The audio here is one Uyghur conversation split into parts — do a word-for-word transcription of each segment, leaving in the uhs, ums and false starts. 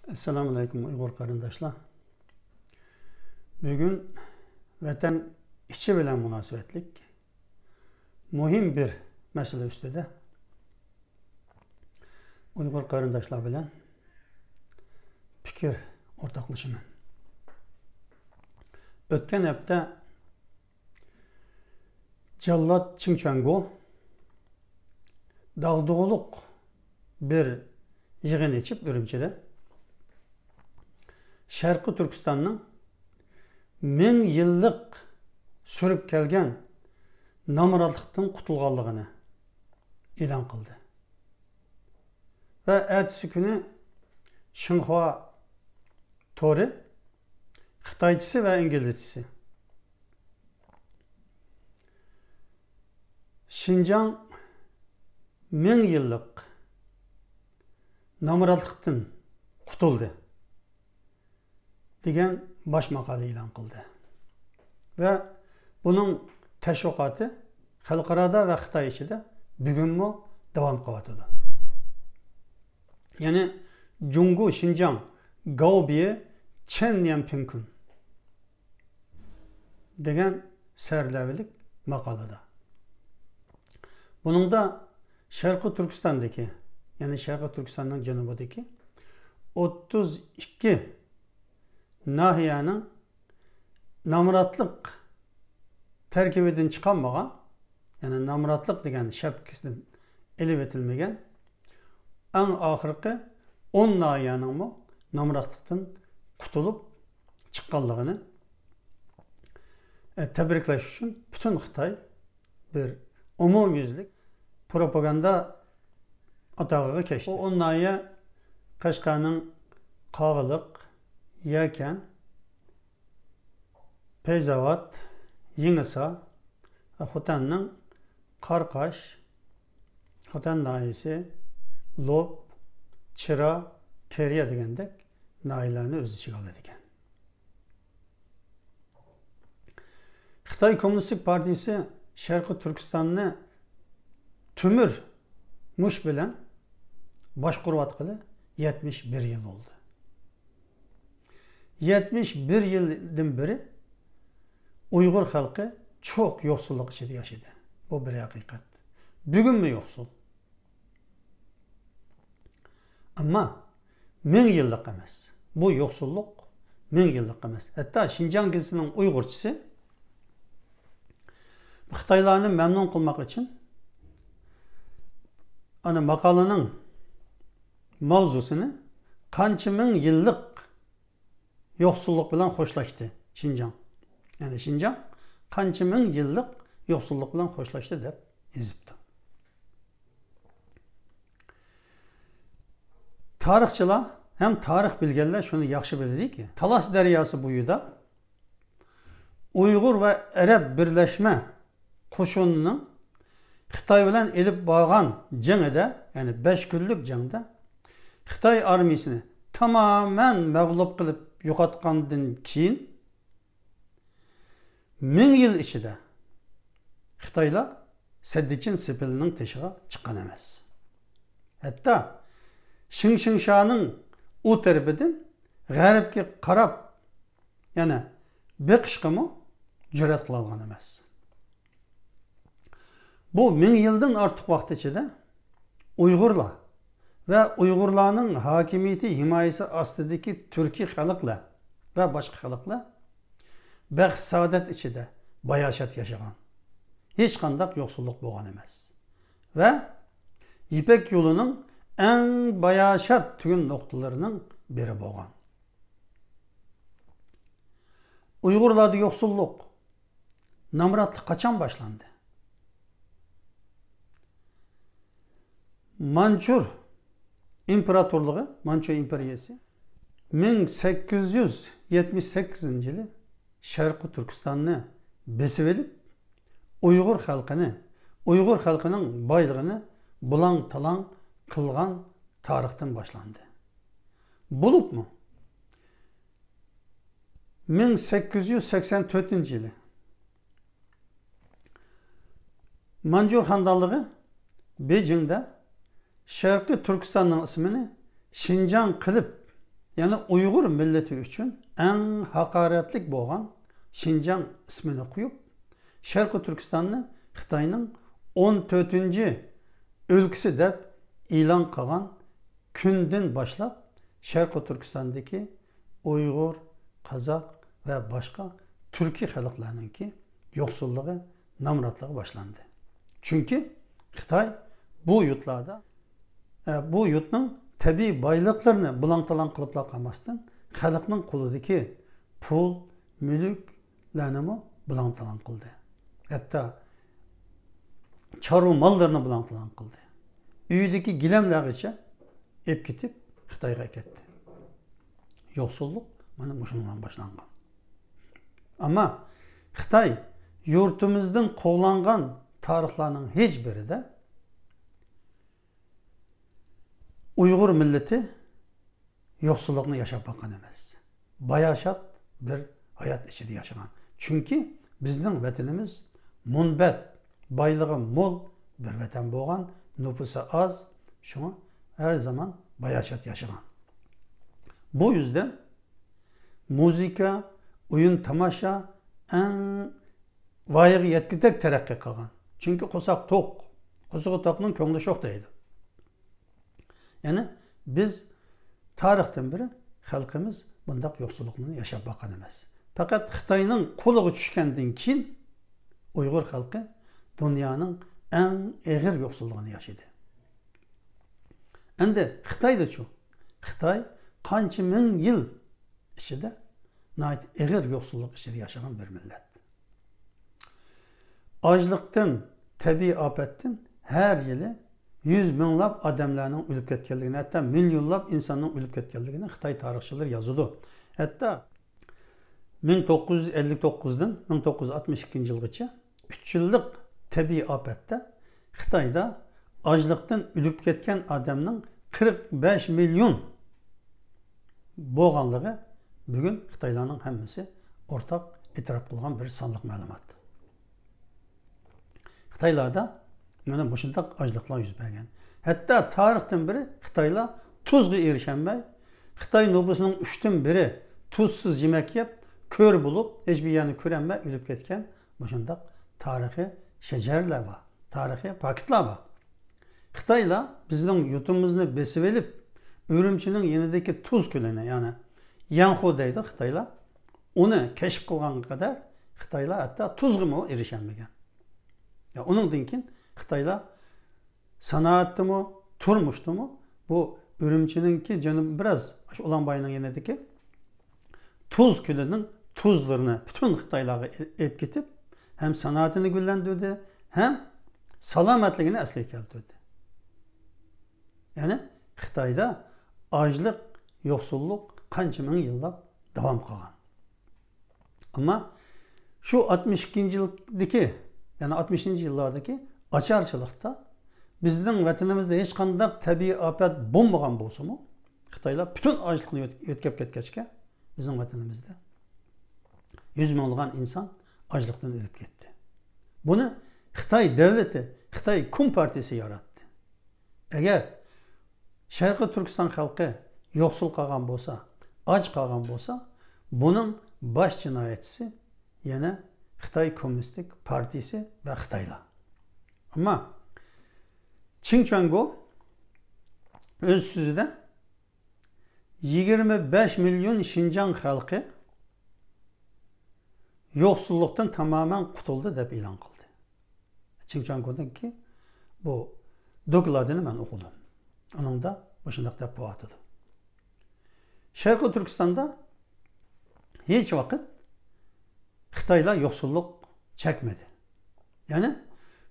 ئەسسالامۇ ئەلەيكۇم، ئۇيغۇر قېرىنداشلار. بۈگۈن ۋەتەن ئىچى بىلەن مۇناسىۋەتلىك مۇھىم بىر مەسىلە ئۈستىدە ئۇيغۇر قېرىنداشلار بىلەن پىكىر ئورتاقلىشىمەن. ئۆتكەن ھەپتە جاللات چىڭ چۈەنگو داغدۇغىلىق بىر يىغىن ئېچىپ، ئۈرۈمچىدە شەرقىي تۈركىستاننىڭ مىڭ يىللىق سۈرۈپ كەلگەن نامراتلىقتىن قۇتۇلغانلىقىنى ئېلان قىلدى. ۋە ئەتىسى كۈنى شىنخۇا تورى خىتايچىسى ۋە ئىنگلىزچىسى شىنجاڭ مىڭ يىللىق نامراتلىقتىن قۇتۇلدى دېگەن باش ماقالە ئېلان قىلدى. ۋە بۇنىڭ تەشۋىقاتى خەلقئارادا ۋە خىتاي ئىچىدە بۈگۈنمۇ داۋام قىلىۋاتىدۇ. يەنى جۇڭگو شىنجاڭ گاۋبىيې چېن نيەن پىڭكۈن دېگەن سەرلەۋھىلىك ماقالىدا. بۇنىڭدا شەرقىي تۈركىستاندىكى، يەنى شەرقىي تۈركىستاننىڭ جەنۇبىدىكى ئوتتۇز ئىككى ناھىيەنىڭ نامراتلىق تەركىبىدىن چىقالمىغان، يەنى نامراتلىق دېگەن شەپكىسىدىن ئېلىۋېتىلمىگەن ئەڭ ئاخىرقى ئون ناھىيەنىڭمۇ نامراتلىقتىن قۇتۇلۇپ چىققانلىقىنى، ئە، تەبرىكلەش ئۈچۈن پۈتۈن خىتاي بىر ئومۇميۈزلۈك پروپاگاندا ئاتاقىغا كەچتى. بۇ ئون ناھىيە قەشقەرنىڭ قاغىلىق، يەكەن، پەيزاۋات، يېڭىسا، خوتەننىڭ قاراقاش، خوتەن ناھىيەسى، لوپ، چىرا، كېرىيە دېگەندەك ناھىيەلەرنى ئۆز ئىچىگە ئالىدىكەن. خىتاي كوممۇنىستىك پارتىيىسى شەرقىي تۈركىستاننى تۆمۈر مۇش بىلەن باشقۇرۇۋاتقىلى يەتمىش بىر يىل بولدى. يەتمىش بىر يىلدىن بېرى ئۇيغۇر خەلقى چوغ يوقسۇللۇق ئىچىدە ياشىدى. بۇ بىر ھەقىقەت. بۈگۈنمۇ يوقسۇل. ئەمما مىڭ يىللىق ئەمەس. بۇ يوقسۇللۇق مىڭ يىللىق ئەمەس. ھەتتا شىنجاڭ گېزىتىنىڭ ئۇيغۇرچىسى خىتايلارنى مەمنۇن قىلماق ئۈچۈن ئانا ماقالىنىڭ ماۋزۇسىنى قانچە مىڭ يىللىق يوقسۇللۇق بىلەن خوشلاشتى شىنجاڭ. يەنى شىنجاڭ قانچە مىڭ يىللىق يوقسۇللۇق بىلەن خوشلاشتى دەپ يېزىپتۇ. تارىخچىلار ھەم تارىخ بىلگەنلەر شۇنى ياخشى بىلىدۇكى، تالاس دەرياسى بويىدا ئۇيغۇر ۋە ئەرەب بىرلەشمە قوشۇنىنىڭ خىتاي بىلەن ئېلىپ بارغان جېڭىدە، يەنى بەش كۈنلۈك جەڭدە خىتاي ئارمىيىسىنى تامامەن مەغلۇپ قىلىپ يوقاتقاندىن كېيىن، مىڭ يىل ئىچىدە خىتايلار سەددىچىن سېپىلىنىڭ تېشىغا چىققان ئەمەس. ھەتتا شىڭشىڭشانىڭ ئۇ تەرىپىدىن غەربكە قاراپ يەنە بېقىشقىمۇ جۈرئەت قىلالىغان ئەمەس. بۇ مىڭ يىلدىن ئارتۇق ۋاقىت ئىچىدە ئۇيغۇرلار ۋە ئۇيغۇرلارنىڭ ھاكىمىيىتى، ھىمايىسى ئاستىدىكى تۈركىي خەلقلەر ۋە باشقا خەلقلەر بەخت-سائادەت ئىچىدە باياشات ياشىغان. ھېچقانداق يوقسۇللۇق بولغان ئەمەس. ۋە يىپەك يولىنىڭ ئەڭ باياشات تۈگۈن نۇقتىلىرىنىڭ بىرى بولغان. ئۇيغۇرلاردا يوقسۇللۇق، نامراتلىق قاچان باشلاندى؟ مانچۇر ئىمپېراتورلۇقى، مانچۇ ئىمپېرىيەسى مىڭ سەككىز يۈز يەتمىش سەككىزىنچى يىلى شەرقىي تۈركىستاننى بېسىۋېلىپ، ئۇيغۇر خەلقىنى، ئۇيغۇر خەلقىنىڭ بايلىقىنى بۇلاڭ-تالاڭ قىلغان تارىختىن باشلاندى. بولۇپمۇ مىڭ سەككىز يۈز سەكسەن تۆتىنچى يىلى مانجۇر خانىدانلىقى بېيجىڭدە شەرقىي تۈركىستاننىڭ ئىسمىنى شىنجاڭ قىلىپ يەنى ئۇيغۇر مىللىتى ئۈچۈن ئەڭ ھاقارەتلىك بولغان شىنجاڭ ئىسمىنى قويۇپ، شەرقىي تۈركىستاننى خىتاينىڭ ئون تۆتىنچى ئۆلكىسى دەپ ئېلان قىلغان كۈندىن باشلاپ، شەرقىي تۈركىستاندىكى ئۇيغۇر، قازاق ۋە باشقا تۈركىي خەلقلەرنىڭكى يوقسۇللۇقى، نامراتلىقى باشلاندى. چۈنكى خىتاي بۇ يۇرتلاردا، ئە، بۇ يۇرتنىڭ تەبىئىي بايلىقلىرىنى بۇلاڭ-تالاڭ قىلىپلا قالماستىن، خەلقنىڭ قولىدىكى پۇل، مۈلۈكلەرنىمۇ بۇلاڭ-تالاڭ قىلدى. ھەتتا چارۋا ماللىرىنى بۇلاڭ-تالاڭ قىلدى. ئۆيىدىكى گىلەملەرگىچە ئېلىپ كېتىپ، خىتايغا ئەكەتتى. يوقسۇللۇق مانا مۇشۇنىڭ بىلەن باشلانغان. ئەمما خىتاي يۇرتىمىزدىن قوغلانغان تارىخلارنىڭ ھېچ بىرىدە ئۇيغۇر مىللىتى يوقسۇللۇقنى ياشاپ باققان ئەمەس. باياشات بىر ھايات ئىچىدە ياشىغان. چۈنكى بىزنىڭ ۋەتىنىمىز مۇنبەت، بايلىقى مول بىر ۋەتەن بولغان، نوپۇسى ئاز، شۇڭا ھەر زامان باياشات ياشىغان. بۇ يۈزدىن مۇزىكا، ئويۇن تاماشا ئەڭ ۋايىغا يەتكۈدەك تەرەققىي قىلغان. چۈنكى قورساق توق، قورسىقى توقنىڭ كۆڭلى شوخ دەيدۇ. يەنى بىز تارىختىن بېرى خەلقىمىز بۇنداق يوقسۇللۇقنى ياشاپ باققان ئەمەس. پەقەت خىتاينىڭ قولىغا چۈشكەندىن كېيىن ئۇيغۇر خەلقى دۇنيانىڭ ئەڭ ئېغىر يوقسۇللۇقىنى ياشىدى. ئەمدى خىتايدىچۇ؟ خىتاي قانچە مىڭ يىل ئىچىدە ناھايىتى ئېغىر يوقسۇللۇق ئىچىدە ياشىغان بىر مىللەت. ئاچلىقتىن، تەبىئىي ئاپەتتىن ھەر يىلى يۈز مىڭلاپ ئادەملەرنىڭ ئۆلۈپ كەتكەنلىكىنى، ھەتتا مىليونلاپ ئىنساننىڭ ئۆلۈپ كەتكەنلىكىنى خىتاي تارىخچىلىرى يازىدۇ. ھەتتا مىڭ توققۇز يۈز ئەللىك توققۇزدىن مىڭ توققۇز يۈز ئاتمىش ئىككىنچى يىلغىچە ئۈچ يىللىق تەبىئىي ئاپەتتە خىتايدا ئاچلىقتىن ئۆلۈپ كەتكەن ئادەمنىڭ قىرىق بەش مىليون بولغانلىقى بۈگۈن خىتايلارنىڭ ھەممىسى ئورتاق ئېتىراپ قىلغان بىر سانلىق مەلۇمات. خىتايلاردا مانا مۇشۇنداق ئاچلىقلار يۈز بەرگەن. ھەتتا تارىختىن بېرى خىتايلار تۇزغا ئېرىشەلمەي، خىتاي نوپۇسىنىڭ ئۈچتىن بىرى تۇزسىز يېمەك يەپ، كۆر بولۇپ، ھېچبىر يەرنى كۆرەلمەي ئۆلۈپ كەتكەن مۇشۇنداق تارىخىي شەجەرىلەر بار، تارىخىي پاكىتلار بار. خىتايلار بىزنىڭ يۇرتىمىزنى بېسىۋېلىپ، ئۈرۈمچىنىڭ يېنىدىكى تۇز كۆلىنى، يەنى يەنخۇ دەيدۇ خىتايلار، ئۇنى كەشىپ قىلغانغا قەدەر خىتايلار ھەتتا تۇزغىمۇ ئېرىشەلمىگەن. يا، ئۇنىڭدىن كېيىن خىتايلار سانائەتتىمۇ، تۇرمۇشتىمۇ بۇ ئۈرۈمچىنىڭكى جەنۇبى بىراز، شۇ ئۇلانباينىڭ يېنىدىكى تۇز كۆلىنىڭ تۇزلىرىنى پۈتۈن خىتايلارغا ئېلىپ كېتىپ، ھەم سانائىتىنى گۈللەندۈردى، ھەم سالامەتلىكىنى ئەسلىگە كەلتۈردى. يەنى خىتايدا ئاچلىق، يوقسۇللۇق قانچە مىڭ يىللاپ داۋام قىلغان. ئەمما شۇ ئاتمىش ئىككىنچى يىلدىكى، يەنى ئاتمىشىنچى يىللاردىكى ئاچارچىلىقتا بىزنىڭ ۋەتىنىمىزدە ھېچقانداق تەبىئىي ئاپەت بولمىغان بولسىمۇ، خىتايلار پۈتۈن ئاچلىقنى يۆت-، يۆتكەپ كەتكەچكە، بىزنىڭ ۋەتىنىمىزدە يۈز مىڭلىغان ئىنسان ئاچلىقتىن ئۆلۈپ كەتتى. بۇنى خىتاي دۆلىتى، خىتاي كومپارتىيىسى ياراتتى. ئەگەر شەرقىي تۈركىستان خەلقى يوقسۇل قالغان بولسا، ئاچ قالغان بولسا، بۇنىڭ باش جىنايەتچىسى يەنە خىتاي كوممۇنىستىك پارتىيىسى ۋە خىتايلار. ئەمما چىڭ چۈەنگو ئۆز سۆزىدە يىگىرمە بەش مىليون شىنجاڭ خەلقى يوقسۇللۇقتىن تامامەن قۇتۇلدى دەپ ئېلان قىلدى. چىڭ چۈەنگونىڭكى بۇ دوكلاتىنى مەن ئوقۇدۇم. ئۇنىڭدا مۇشۇنداق دەپ بولۇۋاتىدۇ. شەرقىي تۈركىستاندا ھېچ ۋاقىت خىتايلار يوقسۇللۇق چەكمىدى. يەنى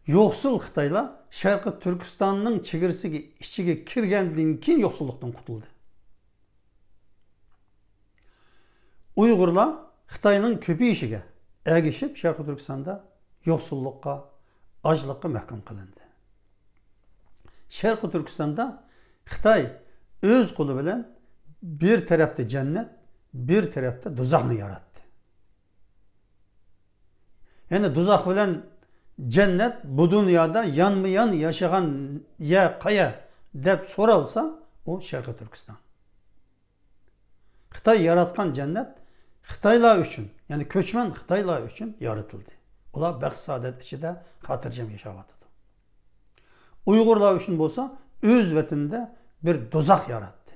يوقسۇل خىتايلار شەرقىي تۈركىستاننىڭ چېگرىسىگە، ئىچىگە كىرگەندىن كېيىن يوقسۇللۇقتىن قۇتۇلدى. ئۇيغۇرلار خىتاينىڭ كۆپىيىشىگە ئەگىشىپ، شەرقىي تۈركىستاندا يوقسۇللۇققا، ئاچلىققا مەھكۇم قىلىندى. شەرقىي تۈركىستاندا خىتاي ئۆز قولى بىلەن بىر تەرەپتە جەننەت، بىر تەرەپتە دوزاخنى ياراتتى. يەنى دوزاخ بىلەن جەننەت بۇ دۇنيادا يانمۇ يان ياشىغان يەر قايا دەپ سورالسا، ئۇ شەرقىي تۈركىستان. خىتاي ياراتقان جەننەت خىتايلار ئۈچۈن، يەنى كۆچمەن خىتايلار ئۈچۈن يارىتىلدى. ئۇلار بەخت-سائادەت ئىچىدە خاتىرجەم ياشاۋاتىدۇ. ئۇيغۇرلار ئۈچۈن بولسا ئۆز ۋەتىنىدە بىر دوزاخ ياراتتى.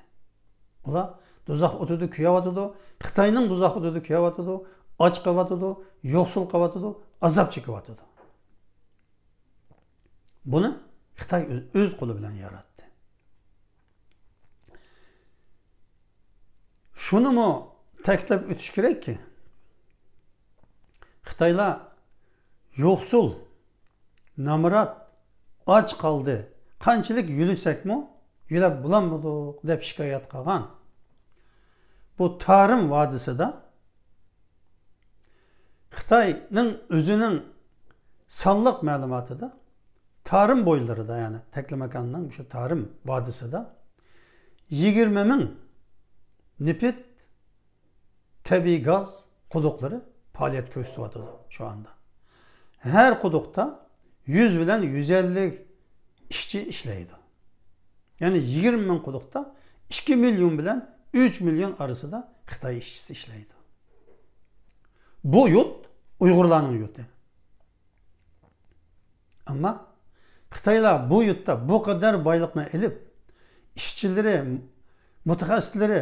ئۇلار دوزاخ ئوتىدا كۆيۈۋاتىدۇ، خىتاينىڭ دوزاخ ئوتىدا كۆيۈۋاتىدۇ، ئاچ قېلىۋاتىدۇ، يوقسۇل قېلىۋاتىدۇ، ئازاب چېكىۋاتىدۇ. بۇنى خىتاي ئۆز، ئۆز قولى بىلەن ياراتتى. شۇنىمۇ تەكىتلەپ ئۆتۈش كېرەككى، خىتايلار يوقسۇل، نامرات، ئاچ قالدى، قانچىلىك يۆلىسەكمۇ يۆلەپ بولالمىدۇق دەپ شىكايەت قىلغان بۇ تارىم ۋادىسىدا خىتاينىڭ ئۆزىنىڭ سانلىق مەلۇماتىدا تارىم بويلىرىدا، يەنى تەكلىماكاننىڭ شۇ تارىم ۋادىسىدا يىگىرمە مىڭ نېفىت، تەبىئىي گاز قۇدۇقلىرى پائالىيەت كۆرسىتىۋاتىدۇ شۇ ئاندا. ھەر قۇدۇقتا يۈز بىلەن يۈز ئەللىك ئىشچى ئىشلەيدۇ. يەنى يىگىرمە مىڭ قۇدۇقتا ئىككى مىليون بىلەن ئۈچ مىليون ئارىسىدا خىتاي ئىشچىسى ئىشلەيدۇ. بۇ يۇرت ئۇيغۇرلارنىڭ يۇرتى. ئەمما خىتايلار بۇ يۇرتتا بۇ قەدەر بايلىقنى ئېلىپ، ئىشچىلىرى، مۇتەخەسسىسلىرى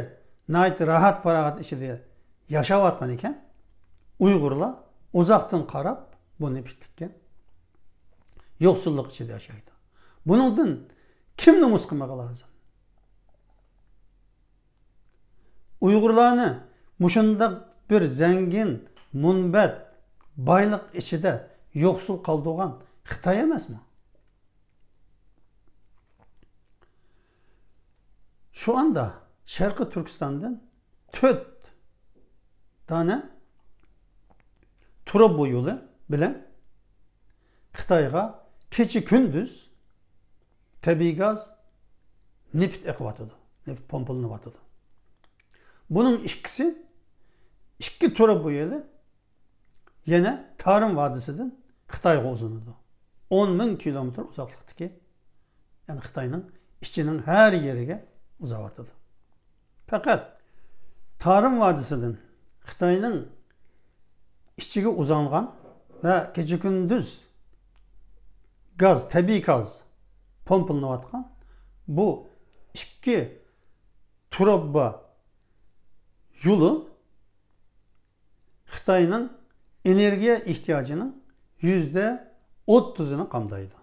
ناھايىتى راھەت-پاراغەت ئىچىدە ياشاۋاتقان ئىكەن، ئۇيغۇرلار ئۇزاقتىن قاراپ بۇ نېفىتلىككە يوقسۇللۇق ئىچىدە ياشايدۇ. بۇنىڭدىن كىم نومۇس قىلمىقى لازىم؟ ئۇيغۇرلارنى مۇشۇنداق بىر زەڭگىن، مۇنبەت، بايلىق ئىچىدە يوقسۇل قالدۇرغان خىتاي ئەمەسمۇ؟ شۇ ئاندا شەرقىي تۈركىستاندىن تۆت دانە تۇرۇبا يولى بىلەن خىتايغا كېچە-كۈندۈز تەبىئىي گاز، نېفىت ئېقىۋاتىدۇ، نېفىت پومپىلىنىۋاتىدۇ. بۇنىڭ ئىككىسى، ئىككى تۇرۇبا يولى يەنە تارىم ۋادىسىدىن خىتايغا ئۇزىنىدۇ. ئون مىڭ كىلومېتىر ئۇزاقلىقتىكى، يەنى خىتاينىڭ ئىچىنىڭ ھەر يېرىگە ئۇزاۋاتىدۇ. پەقەت تارىم ۋادىسىدىن خىتاينىڭ ئىچىگە ئۇزانغان ۋە كېچە-كۈندۈز گاز، تەبىئىي گاز پومپىلىنىۋاتقان بۇ ئىككى تۇرۇبا يولى خىتاينىڭ ئېنېرگىيە ئېھتىياجىنىڭ يۈزدە ئوتتۇزىنى قامدايدۇ.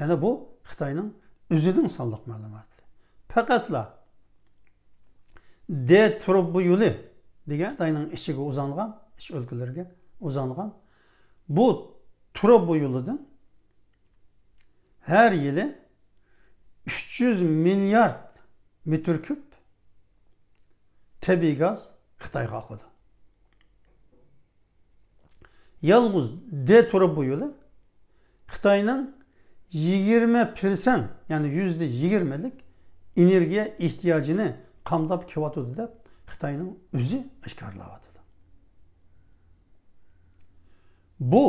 يەنى بۇ خىتاينىڭ ئۆزىنىڭ سانلىق مەلۇماتى. پەقەتلا دې تۇرۇبا يولى دېگەن خىتاينىڭ ئىچىگە ئۇزانغان، ئىچ ئۆلكىلىرىگە ئۇزانغان بۇ تۇرۇبا يولىدىن ھەر يىلى ئۈچ يۈز مىليارد مېتىر كۈب تەبىئىي گاز خىتايغا ئاقىدۇ. يالغۇز دې تۇرۇبا يولى خىتاينىڭ يىگىرمە پىرسەنت، يەنى يۈزدە يىگىرمىلىك ئېنېرگىيە ئېھتىياجىنى قامداپ كېلىۋاتىدۇ دەپ خىتاينىڭ ئۆزى ئاشكارىلاۋاتىدۇ. بۇ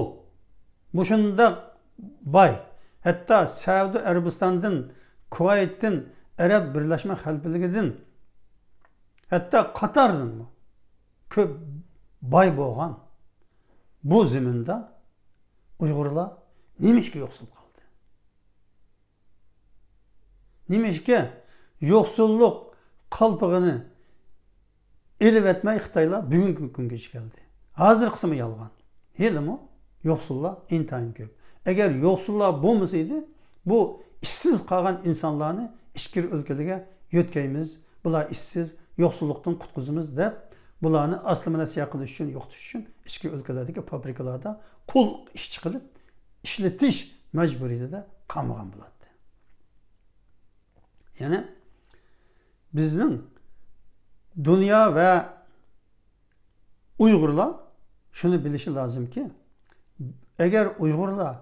مۇشۇنداق باي، ھەتتا سەئۇدى ئەرەبىستاندىن، كۇۋەيتتىن، ئەرەب بىرلەشمە خەلىپىلىكىدىن، ھەتتا قاتاردىنمۇ كۆپ باي بولغان بۇ زېمىندا ئۇيغۇرلار نېمىشقا يوقسۇل قالدى؟ نېمىشقا يوقسۇللۇق قالپىقىنى ئېلىۋەتمەي خىتايلار بۈگۈنكى كۈنگىچە كەلدى؟ ھازىرقىسىمۇ يالغان. ھېلىمۇ يوقسۇللار ئىنتايىن كۆپ. ئەگەر يوقسۇللار بولمىسا ئىدى، بۇ ئىشسىز قالغان ئىنسانلارنى ئىچكىرى ئۆلكىلەرگە يۆتكەيمىز، بۇلار ئىشسىز، يوقسۇللۇقتىن قۇتقۇزىمىز دەپ، بۇلارنى ئاسسىمىلياتسىيە قىلىش ئۈچۈن، يوقىتىش ئۈچۈن ئىچكى ئۆلكىلەردىكى فابرىكىلاردا قۇل ئىشچى قىلىپ ئىشلىتىش مەجبۇرىيىتىدە قالمىغان بولاتتى. يەنى بىزنىڭ دۇنيا ۋە ئۇيغۇرلار شۇنى بىلىشى لازىمكى، ئەگەر ئۇيغۇرلار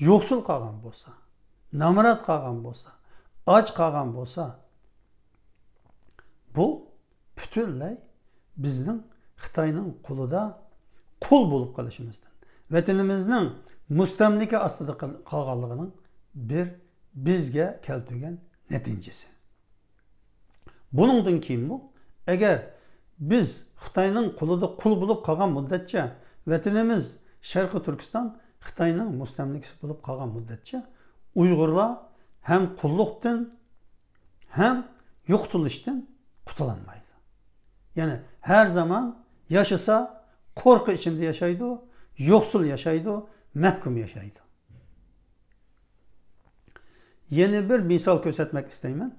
يوقسۇل قالغان بولسا، نامرات قالغان بولسا، ئاچ قالغان بولسا، بۇ پۈتۈنلەي بىزنىڭ خىتاينىڭ قولىدا قۇل بولۇپ قېلىشىمىزدىن، ۋەتىنىمىزنىڭ مۇستەملىكە ئاستىدا قال-، قالغانلىقىنىڭ بىر بىزگە كەلتۈرگەن نەتىجىسى. بۇنىڭدىن كېيىنمۇ ئەگەر بىز خىتاينىڭ قولىدا قۇل بولۇپ قالغان مۇددەتچە، ۋەتىنىمىز شەرقىي تۈركىستان خىتاينىڭ مۇستەملىكىسى بولۇپ قالغان مۇددەتچە، ئۇيغۇرلار ھەم قۇللۇقتىن، ھەم يوقىتىلىشتىن قۇتۇلالمايدۇ. يەنى ھەر زامان ياشىسا، قورقۇ ئىچىدە ياشايدۇ، يوقسۇل ياشايدۇ، مەھكۇم ياشايدۇ. يەنە بىر مىسال كۆرسەتمەك ئىستەيمەن.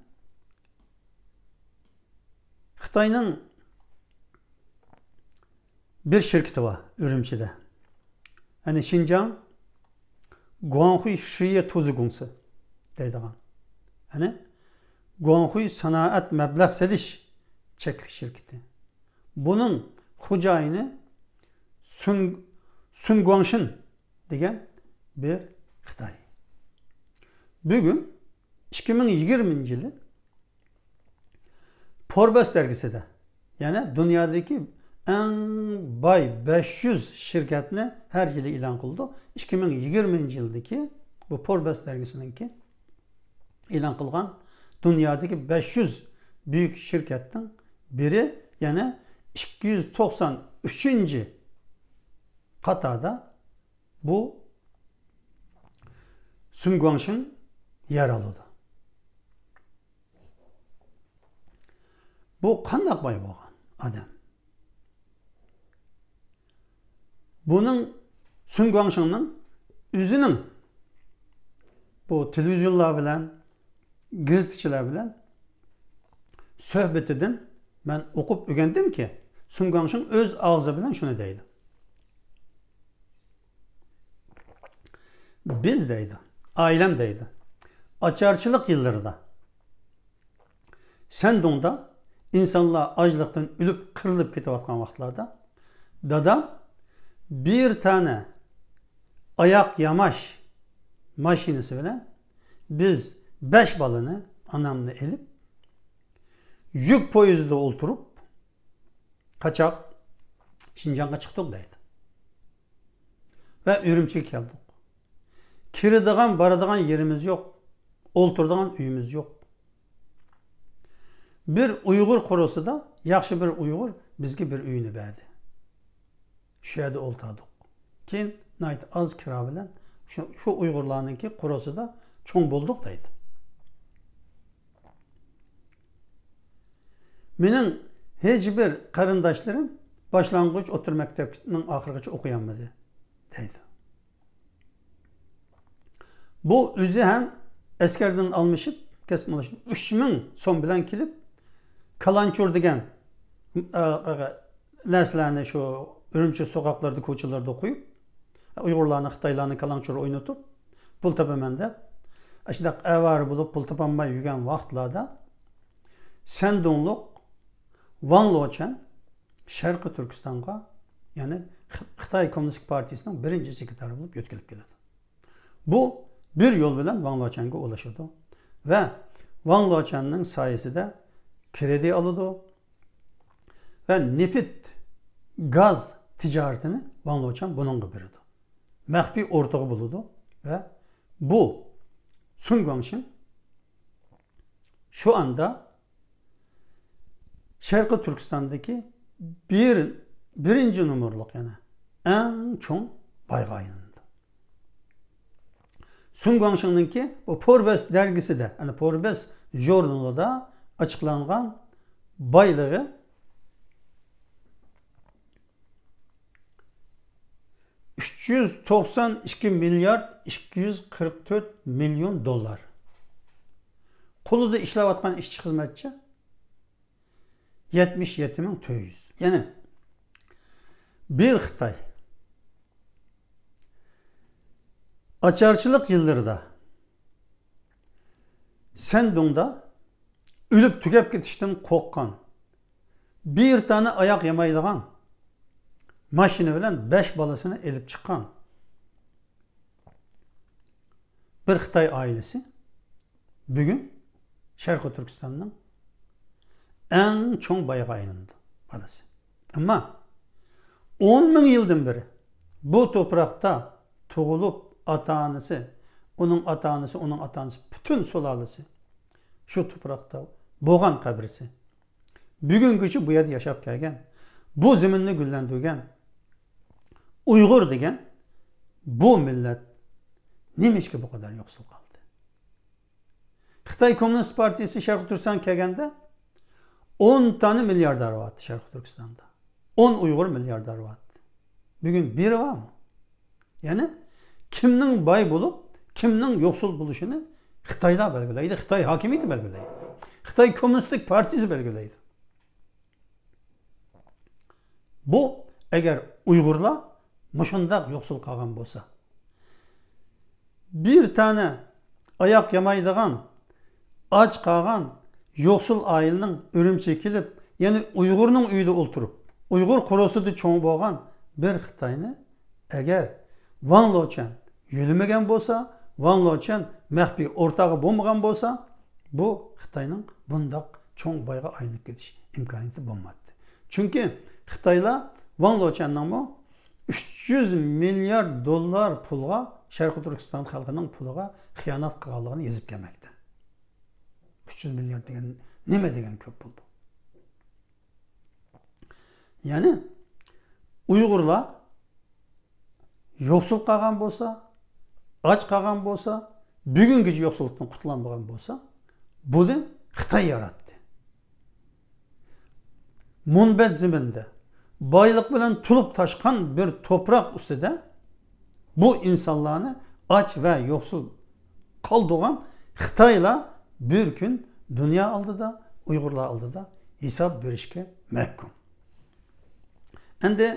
خىتاينىڭ بىر شىركىتى بار ئۈرۈمچىدە. يەنى شىنجاڭ گۇاڭخۇي شىيې تۇزى گۇڭسى دەيدىغان. يەنى گۇاڭخۇي سانائەت مەبلەغ سېلىش چەكلىك شىركىتى. بۇنىڭ خوجايىنى سۈن، سۈن گۇاڭشىن دېگەن بىر خىتاي. بۈگۈن ئىككى مىڭ يىگىرمىنچى يىلى فوربس دەرگىسىدە، يەنى دۇنيادىكى ئەڭ باي بەش يۈز شىركەتنى ھەر يىلى ئېلان قىلىدۇ. ئىككى مىڭ يىگىرمىنچى يىلدىكى بۇ فوربس دەرگىسىنىڭكى ئېلان قىلغان دۇنيادىكى بەش يۈز بۈيۈك شىركەتنىڭ بىرى، يەنى ئىككى يۈز توقسان ئۈچىنچى قاتاردا بۇ سۈن گۇاڭشىن يەر ئالىدۇ. بۇ قانداق باي بولغان ئادەم؟ بۇنىڭ، سۈن گۇاڭشىننىڭ ئۆزىنىڭ بۇ تېلېۋىزىيونلار بىلەن، گېزىتچىلەر بىلەن سۆھبىتىدىن مەن ئوقۇپ ئۆگەندىمكى، سۈن گۇاڭشىن ئۆز ئاغزى بىلەن شۇنى دەيدۇ. بىز دەيدۇ، ئائىلەم دەيدۇ، ئاچارچىلىق يىللىرىدا، شەندۇڭدا ئىنسانلار ئاچلىقتىن ئۆلۈپ، قىرىلىپ كېتىۋاتقان ۋاقىتلاردا دادام بىر دانە ئاياق ياماش ماشىنىسى بىلەن بىز بەش بالىنى، ئانامنى ئېلىپ، يۈك پويىزىدا ئولتۇرۇپ، قاچاق شىنجاڭغا چىقتۇق دەيدۇ. ۋە ئۈرۈمچىگە كەلدۇق. كىرىدىغان، بارىدىغان يېرىمىز يوق. ئولتۇرىدىغان ئۆيىمىز يوق. بىر ئۇيغۇر قورۇسىدا، ياخشى بىر ئۇيغۇر بىزگە بىر ئۆينى بەردى. شۇ يەردە ئولتۇردۇق. كېيىن ناھايىتى ئاز كىرا بىلەن شۇ، شۇ ئۇيغۇرلارنىڭكى قورۇسىدا چوڭ بولدۇق دەيدۇ. مېنىڭ ھېچبىر قېرىنداشلىرىم باشلانغۇچ ئوتتۇرا مەكتەپنىڭ ئاخىرىغىچە ئوقۇيالمىدى دەيدۇ. بۇ ئۆزى ھەم ئەسكەردىن ئالمىشىپ، كەسىپ ئالمىشىپ، ئۈچ مىڭ سوم بىلەن كېلىپ، كالانچۇر دېگەن، ئە، ئە، نەرسىلەرنى شۇ ئۈرۈمچى سوقاقلىرىدا، كوچىلىرىدا قويۇپ، ئۇيغۇرلارنى، خىتايلارنى كالانچۇر ئوينىتىپ، پۇل تاپىمەن دەپ، ئاشۇنداق ئاۋارە بولۇپ، پۇل تاپالماي يۈرگەن ۋاقىتلاردا، شەندۇڭلۇق ۋاڭ لوچەن شەرقىي تۈركىستانغا، يەنى خىتاي كوممۇنىستىك پارتىيىسىنىڭ بىرىنچى سېكرېتارى بولۇپ يۆتكىلىپ كېلىدۇ. بۇ بىر يول بىلەن ۋاڭ لوچەنگە ئۇلىشىدۇ ۋە ۋاڭ لوچەننىڭ سايىسىدە كرېدىت ئالىدۇ ۋە نېفىت، گاز تىجارىتىنى ۋاڭ لوچەن بۇنىڭغا بېرىدۇ. مەخپىي ئورتىقى بولىدۇ ۋە بۇ سۈن گۇاڭشىن شۇ ئاندا شەرقىي تۈركىستاندىكى بىر، بىرىنچى نومۇرلۇق، يەنى ئەڭ چوڭ بايغا ئايلىنىدۇ. سۈن گۇاڭشىننىڭكى بۇ فوربس دەرگىسىدە، يەنى فوربس ژۇرنىلىدا ئاچىقلانغان بايلىقى ئۈچ يۈز توقسان ئىككى مىليارد ئىككى يۈز قىرىق تۆت مىليون دوللار. قولىدا ئىشلەۋاتقان ئىشچى خىزمەتچى يەتمىش يەتتە مىڭ تۆت يۈز. يەنى بىر خىتاي ئاچارچىلىق يىللىرىدا شەندۇڭدا ئۆلۈپ تۈگەپ كېتىشتىن قورققان، بىر دانە ئاياق يامايدىغان ماشىنا بىلەن بەش بالىسىنى ئېلىپ چىققان بىر خىتاي ئائىلىسى بۈگۈن شەرقىي تۈركىستاننىڭ ئەڭ چوڭ بايىغا ئايلىنىدۇ، بالىسى. ئەمما ئون مىڭ يىلدىن بېرى بۇ توپراقتا تۇغۇلۇپ، ئاتا-ئانىسى، ئۇنىڭ ئاتا-ئانىسى، ئۇنىڭ ئاتا-ئانىسى، پۈتۈن سۇلالىسى شۇ توپراقتا بولغان، قەبرىسى بۈگۈنگىچە بۇ يەردە ياشاپ كەلگەن، بۇ زېمىننى گۈللەندۈرگەن ئۇيغۇر دېگەن بۇ مىللەت نېمىشقا بۇ قەدەر يوقسۇل قالدى؟ خىتاي كوممۇنىست پارتىيىسى شەرقىي تۈركىستانغا كەلگەندە ئون دانە مىلياردېر بار ئىدى شەرقىي تۈركىستاندا. ئون ئۇيغۇر مىلياردېر بار ئىدى. بۈگۈن بىرى بارمۇ؟ يەنى كىمنىڭ باي بولۇپ، كىمنىڭ يوقسۇل بولۇشىنى خىتايلار بەلگىلەيدۇ، خىتاي ھاكىمىيىتى بەلگىلەيدۇ، خىتاي كوممۇنىستىك پارتىيىسى بەلگىلەيدۇ. بۇ، ئەگەر ئۇيغۇرلار مۇشۇنداق يوقسۇل قالغان بولسا، بىر دانە ئاياق يامايدىغان، ئاچ قالغان، يوقسۇل ئائىلىنىڭ ئۈرۈمچىگە كېلىپ، يەنى ئۇيغۇرنىڭ ئۆيىدە ئولتۇرۇپ، ئۇيغۇر قورۇسىدا چوڭ بولغان بىر خىتاينى، ئەگەر ۋاڭ لېچۈەن يۆلىمىگەن بولسا، ۋاڭ لېچۈەن مەخپىي ئورتاقى بولمىغان بولسا، بۇ خىتاينىڭ بۇنداق چوڭ بايغا ئايلىنىپ كېتىش ئىمكانىيىتى بولمايتتى. چۈنكى خىتايلار ۋاڭ لېچۈەننىڭمۇ ئۈچ يۈز مىليارد دوللار پۇلغا، شەرقىي تۈركىستان خەلقىنىڭ پۇلىغا خىيانەت قىلغانلىقىنى يېزىپ كەلمەكتە. ئۈچ يۈز مىليارد دېگەن نېمە دېگەن كۆپ پۇل بۇ؟ يەنى ئۇيغۇرلار يوقسۇل قالغان بولسا، ئاچ قالغان بولسا، بۈگۈنگىچە يوقسۇللۇقتىن قۇتۇلالمىغان بولسا، بۇنى خىتاي ياراتتى. مۇنبەت زېمىندا، بايلىق بىلەن تولۇپ تاشقان بىر توپراق ئۈستىدە بۇ ئىنسانلارنى ئاچ ۋە يوقسۇل قالدۇرغان خىتايلار بىر كۈن دۇنيا ئالدىدا، ئۇيغۇرلار ئالدىدا ھېساب بېرىشكە مەھكۇم. ئەمدى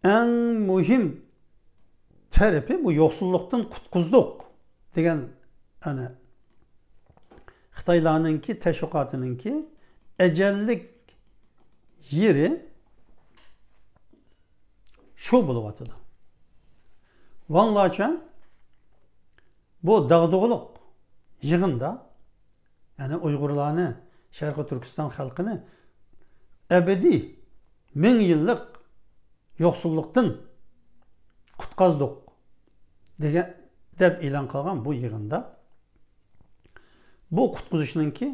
ئەڭ مۇھىم تەرىپى، بۇ يوقسۇللۇقتىن قۇتقۇزدۇق دېگەن، ئەنە، خىتايلارنىڭكى تەشۋىقاتىنىڭكى ئەجەللىك يېرى شۇ بولۇۋاتىدۇ. ۋاڭ لېچۈەن بۇ داغدۇغىلىق يىغىندا، يەنى ئۇيغۇرلارنى، شەرقىي تۈركىستان خەلقىنى ئەبەدىي مىڭ يىللىق يوقسۇللۇقتىن قۇتقۇزدۇق دېگەن، دەپ ئېلان قىلغان بۇ يىغىندا، بۇ قۇتقۇزۇشنىڭكى،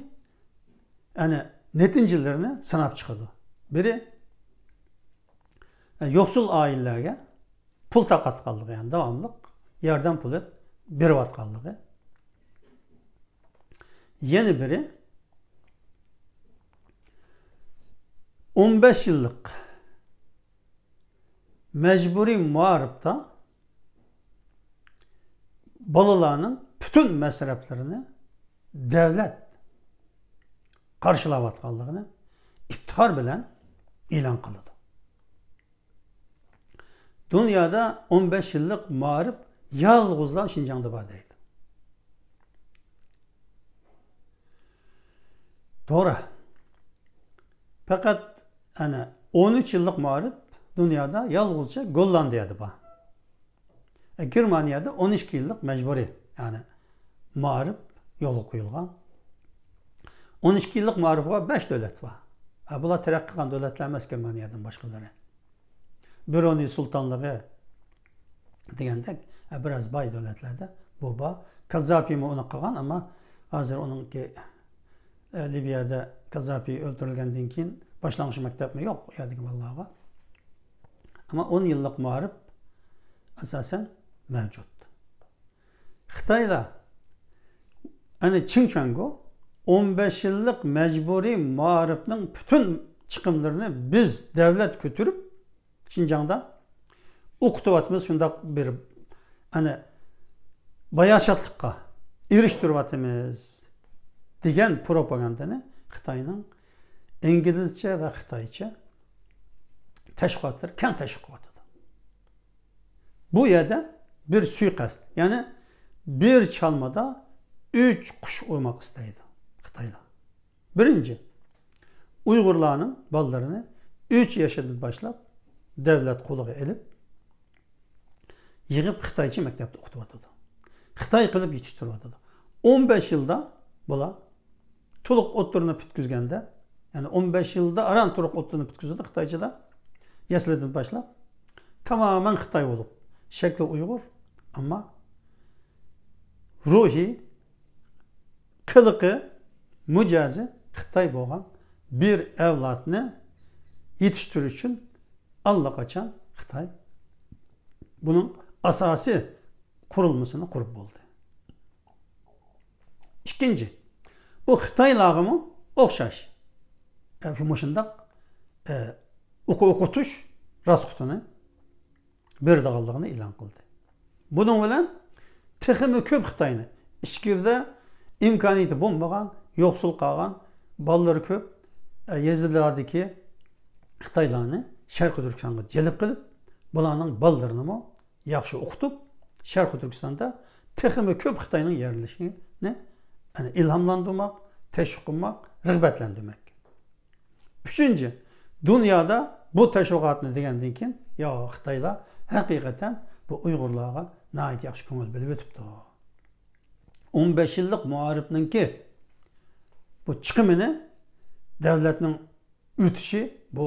ئەنە، نەتىجىلىرىنى ساناپ چىقىدۇ. بىرى، يوقسۇل ئائىلىلەرگە پۇل تارقاتقانلىقى، يەنى داۋاملىق ياردەم پۇلى بېرىۋاتقانلىقى. يەنە بىرى، ئون بەش يىللىق مەجبۇرىي مائارىپتا بالىلارنىڭ پۈتۈن مەسرەپلىرىنى دۆلەت قارشىلاۋاتقانلىقىنى ئىپتىخار بىلەن ئېلان قىلىدۇ. دۇنيادا ئون بەش يىللىق مائارىپ يالغۇزلا شىنجاڭدا بار دەيدۇ. توغرا. پەقەت، ئەنە، ئون ئۈچ يىللىق مائارىپ دۇنيادا يالغۇزچە گوللاندىيەدە بار. ئە، گېرمانىيەدە ئون ئىككى يىللىق مەجبۇرىي، يەنى، مائارىپ يولغا قويۇلغان. ئون ئىككى يىللىق مائارىپقا بەش دۆلەت بار. ئە، بۇلار تەرەققىي قىلغان دۆلەتلەر ئەمەس، گېرمانىيەدىن باشقىلىرى. برۇنېي سۇلتانلىقى دېگەندەك، ئە، بىراز باي دۆلەتلەردە بۇ بار. كاززاپىمۇ ئۇنى قىلغان، ئەمما ھازىر ئۇنىڭكى، ئە، لىۋىيەدە كاززاپى ئۆلتۈرۈلگەندىن كېيىن باشلانغۇچ مەكتەپمۇ يوق ئۇ يەردىكى بالىلارغا. ئەمما ئون يىللىق مائارىپ ئاساسەن مەۋجۇت. خىتايلار، ئەنە، چىڭ چۈەنگو ئون بەش يىللىق مەجبۇرىي مائارىپنىڭ پۈتۈن چىقىملىرىنى بىز دۆلەت كۆتۈرۈپ، شىنجاڭدا ئوقۇتۇۋاتىمىز، شۇنداق بىر، ئەنە، باياشاتلىققا ئېرىشتۈرۈۋاتىمىز دېگەن پروپاگاندىنى خىتاينىڭ ئىنگلىزچە ۋە خىتايچە تەشۋىقاتلىرى كەڭ تەشۋىق قىلىۋاتىدۇ. بۇ يەردە بىر سۇيىقەست، يەنى بىر چالمىدا ئۈچ قۇش ئۇرماق ئىستەيدۇ خىتايلار. بىرىنچى، ئۇيغۇرلارنىڭ بالىلىرىنى ئۈچ ياشىدىن باشلاپ دۆلەت قولىغا ئېلىپ، يىغىپ خىتايچە مەكتەپتە ئوقۇتۇۋاتىدۇ. خىتاي قىلىپ يېتىشتۈرۈۋاتىدۇ. ئون بەش يىلدا بۇلار تولۇق ئوتتۇرىنى پۈتكۈزگەندە، يەنى ئون بەش يىلدا ئاران تولۇق ئوتتۇرىنى پۈتكۈزىدۇ خىتايچىدا، يەسلىدىن باشلاپ، تامامەن خىتاي بولۇپ، شەكلى ئۇيغۇر، ئەمما روھى، قىلىقى، مىجەزى خىتاي بولغان بىر ئەۋلادنى يېتىشتۈرۈش ئۈچۈن ئاللىقاچان خىتاي بۇنىڭ ئاساسىي قۇرۇلمىسىنى قۇرۇپ بولدى. ئىككىنچى، بۇ خىتايلارغىمۇ ئوخشاش، ئە، مۇشۇنداق، ئە، ئوقۇ ئوقۇتۇش راسخوتىنى بېرىدىغانلىقىنى ئېلان قىلدى. بۇنىڭ بىلەن تېخىمۇ كۆپ خىتاينى، ئىچكىرىدە ئىمكانىيىتى بولمىغان، يوقسۇل قالغان، بالىلىرى كۆپ، ئە، يېزىلاردىكى خىتايلارنى شەرقىي تۈركىستانغا جەلپ قىلىپ، بۇلارنىڭ بالىلىرىنىمۇ ياخشى ئوقۇتۇپ، شەرقىي تۈركىستاندا تېخىمۇ كۆپ خىتاينىڭ يەرلىشىشىنى، ئەنە، ئىلھاملاندۇرماق، تەشۋىق قىلماق، رىغبەتلەندۈرمەك. ئۈچىنچى، دۇنيادا بۇ تەشۋىقاتنى دېگەندىن كېيىن، يا، خىتايلار ھەقىقەتەن بۇ ئۇيغۇرلارغا ناھايىتى ياخشى كۆڭۈل بۆلۈۋېتىپتۇ. ئون بەش يىللىق مۇھارىبنىڭكى بۇ چىقىمىنى دۆلەتنىڭ ئۆتۈشى بۇ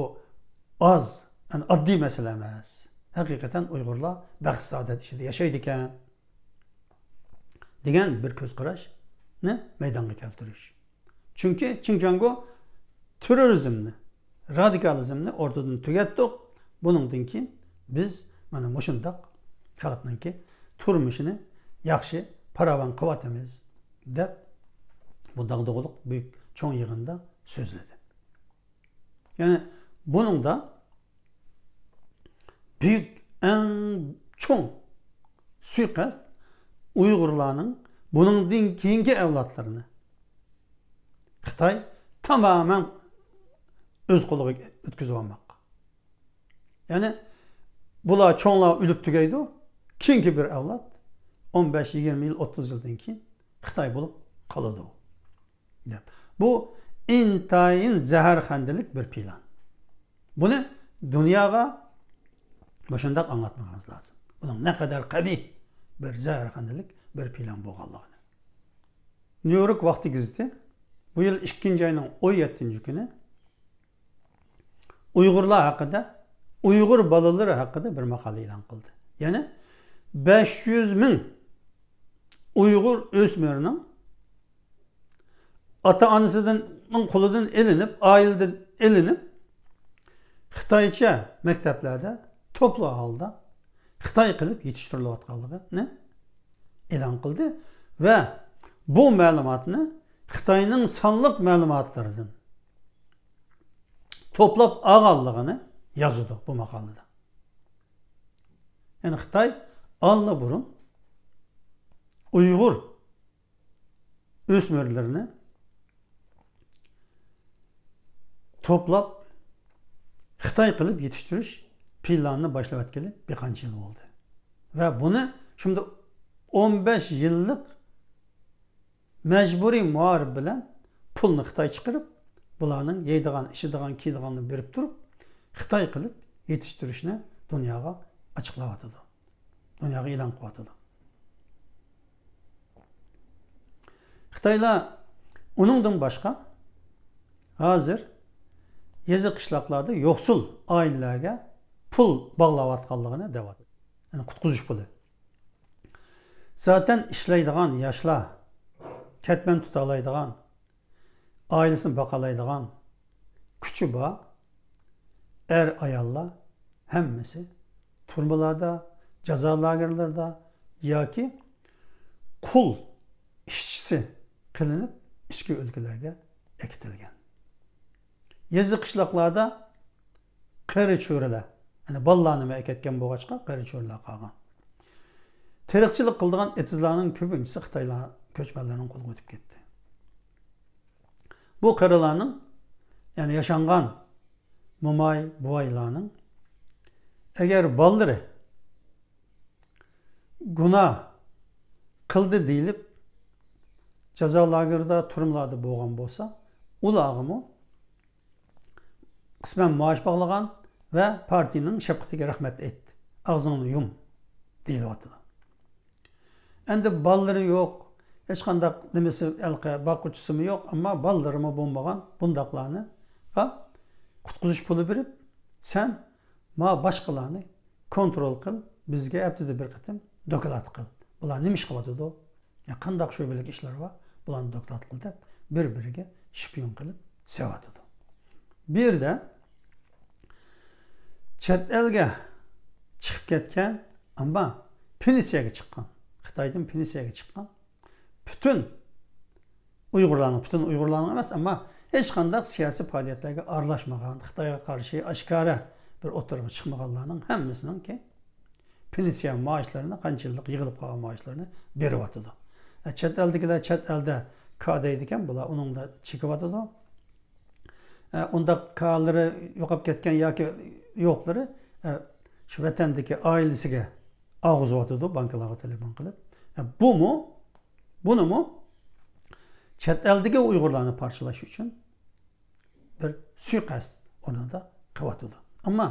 ئاز، يەنى ئاددىي مەسىلە ئەمەس. ھەقىقەتەن ئۇيغۇرلار بەخت-سائادەت ئىچىدە ياشايدىكەن دېگەن بىر كۆز قاراشنى مەيدانغا كەلتۈرۈش. چۈنكى چىڭچياڭگو تېررورىزمنى، رادىكالىزمنى ئوردىدىن تۈگەتتۇق. بۇنىڭدىن كېيىن بىز مانا مۇشۇنداق خەلقنىڭكى تۇرمۇشىنى ياخشى، پاراۋان قىلىۋاتىمىز، دەپ بۇ داغدۇغىلىق بۈيۈك چوڭ يىغىندا سۆزلىدى. يەنى بۇنىڭدا بۈيۈك، ئەڭ چوڭ سۇيىقەست ئۇيغۇرلارنىڭ بۇنىڭدىن كېيىنكى ئەۋلادلىرىنى خىتاي تامامەن ئۆز قولىغا ئۆتكۈزۈۋالماق. يەنى بۇلار چوڭلار ئۆلۈپ تۈگەيدۇ، كېيىنكى بىر ئەۋلاد ئون بەش، يىگىرمە يىل، ئوتتۇز يىلدىن كېيىن خىتاي بولۇپ قالىدۇ، دەپ. بۇ ئىنتايىن زەھەرخەندىلىك بىر پىلان. بۇنى دۇنياغا مۇشۇنداق ئاڭلاتمىغىنىڭىز لازىم. بۇنىڭ نەقەدەر قەبىھ بىر زەھەرخەندىلىك بىر پىلان بولغانلىقىنى. نيۇ يورك ۋاقتى گېزىتى بۇ يىل ئىككىنچى ئاينىڭ ئون يەتتىنچى كۈنى ئۇيغۇرلار ھەققىدە، ئۇيغۇر بالىلىرى ھەققىدە بىر ماقالە ئېلان قىلدى. يەنى بەش يۈز مىڭ ئۇيغۇر ئۆسمۈرىنىڭ ئاتا-ئانىسىدىن، قولىدىن ئېلىنىپ، ئائىلىدىن ئېلىنىپ، خىتايچە مەكتەپلەردە توپلا ھالدا خىتاي قىلىپ يېتىشتۈرۈلۈۋاتقانلىقىنى ئېلان قىلدى ۋە بۇ مەلۇماتنى خىتاينىڭ سانلىق مەلۇماتلىرىدىن توپلاپ ئالغانلىقىنى يازىدۇ بۇ ماقالىدە. يەنى خىتاي ئاللىبۇرۇن ئۇيغۇر ئۆسمۈرلىرىنى توپلاپ، خىتاي قىلىپ يېتىشتۈرۈش پىلانىنى باشلىۋەتكىلى بىر قانچە يىل بولدى. ۋە بۇنى شۇنداق ئون بەش يىللىق مەجبۇرىي مۇھارىبە بىلەن پۇلنى خىتاي چىقىرىپ، بۇلارنىڭ يەيدىغان، ئىچىدىغان، كىيىدىغاننى بېرىپ تۇرۇپ، خىتاي قىلىپ يېتىشتۈرۈشنى دۇنياغا ئاچىقلاۋاتىدۇ. دۇنياغا ئېلان قىلىۋاتىدۇ. خىتايلار ئۇنىڭدىن باشقا ھازىر يېزا قىشلاقلاردا يوقسۇل ئائىلىلەرگە پۇل باغلاۋاتقانلىقىنى دەۋاتىدۇ. يەنى قۇتقۇزۇش پۇلى. زاتەن ئىشلەيدىغان ياشلار، كەتمەن تۇتالايدىغان، ئائىلىسىنى باقالايدىغان كۈچى بار ئەر-ئاياللار ھەممىسى تۈرمىلەردە، جازا لاگېرلىرىدا ياكى قۇل ئىشچىسى قىلىنىپ ئىچكى ئۆلكىلەرگە ئەكېتىلگەن. يېزا قىشلاقلاردا قېرى چۆرىلەر، يەنى بالىلارنىمۇ ئەكەتكەن بولغاچقا، قېرى چۆرىلەر قالغان. تېرىقچىلىق قىلىدىغان ئېتىزلارنىڭ كۆپىنچىسى خىتايلار كۆچمەنلەرنىڭ قولىغا ئۆتۈپ كەتتى. بۇ قېرىلارنىڭ، يەنى ياشانغان موماي، بوۋايلارنىڭ ئەگەر بالىلىرى گۇناھ قىلدى دېيىلىپ، جازا لاگېرىدا، تۈرمىلەردە بولغان بولسا، ئۇلارغىمۇ قىسمەن مائاش باغلىغان ۋە پارتىيىنىڭ شەپقىتىگە رەھمەت ئېيت، ئاغزىڭنى يۇم دېيىلىۋاتىدۇ. ئەمدى بالىلىرى يوق، ھېچقانداق نېمىسى، ھېلىقى باققۇچىسىمۇ يوق، ئەمما بالىلىرىمۇ بولمىغان بۇنداقلارنىغا قۇتقۇزۇش پۇلى بېرىپ، سەن ما باشقىلارنى كونترول قىل، بىزگە ھەپتىدە بىر قېتىم دوكلات قىل. بۇلار نېمە ئىش قىلىۋاتىدۇ؟ يا قانداق شۆبىلىك ئىشلىرى بار؟ بۇلارنى دوكلات قىل دەپ بىر-بىرىگە شپىيون قىلىپ سېۋاتىدۇ. بۇ يەردە چەت ئەلگە چىقىپ كەتكەن، ئەمما پېنسىيەگە چىققان، خىتايدىن پېنسىيەگە چىققان پۈتۈن ئۇيغۇرلارنىڭ، پۈتۈن ئۇيغۇرلارنىڭ ئەمەس، ئەمما ھېچقانداق سىياسىي پائالىيەتلەرگە ئارىلاشمىغان، خىتايغا قارشى ئاشكارا بىر ئوتتۇرىغا چىقمىغانلارنىڭ ھەممىسىنىڭكى پېنسىيە مائاشلىرىنى، قانچە يىللىق يىغىلىپ قالغان مائاشلىرىنى بېرىۋاتىدۇ. ئە، چەت ئەلدىكىلەر چەت ئەلدە كا دەيدىكەن، بۇلار ئۇنىڭدا چېكىۋاتىدۇ. ئە، ئۇنداق كالىرى يوقاپ كەتكەن ياكى يوقلىرى، ئە، شۇ ۋەتەندىكى ئائىلىسىگە ئالغۇزۇۋاتىدۇ، بانكىلارغا تېلېفون قىلىپ. ئە، بۇمۇ، بۇنىمۇ چەت ئەلدىكى ئۇيغۇرلارنى پارچىلاش ئۈچۈن بىر سۇيىقەست ئورنىدا قىلىۋاتىدۇ. ئەمما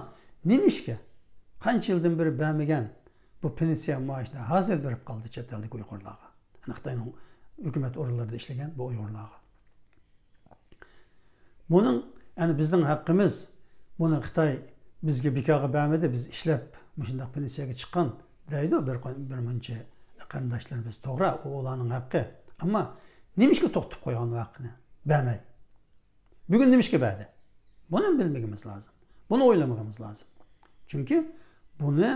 نېمىشقا قانچە يىلدىن بېرى بەرمىگەن بۇ پېنسىيە مائاشىنى ھازىر بېرىپ قالدى چەت ئەلدىكى ئۇيغۇرلارغا؟ يەنى خىتاينىڭ ھۆكۈمەت ئورۇنلىرىدا ئىشلىگەن بۇ ئۇيغۇرلارغا. بۇنىڭ، يەنى بىزنىڭ ھەققىمىز، بۇنى خىتاي بىزگە بىكارغا بەرمىدى، بىز ئىشلەپ مۇشۇنداق پېنسىيەگە چىققان دەيدۇ بىر، بىر مۇنچە قېرىنداشلىرىمىز. توغرا، ئۇ ئۇلارنىڭ ھەققى. ئەمما نېمىشقا توختىتىپ قويغان ئۇ ھەققىنى بەرمەي؟ بۈگۈن نېمىشقا بەردى؟ بۇنى بىلمىگىمىز لازىم. بۇنى ئويلىمىغىمىز لازىم. چۈنكى بۇنى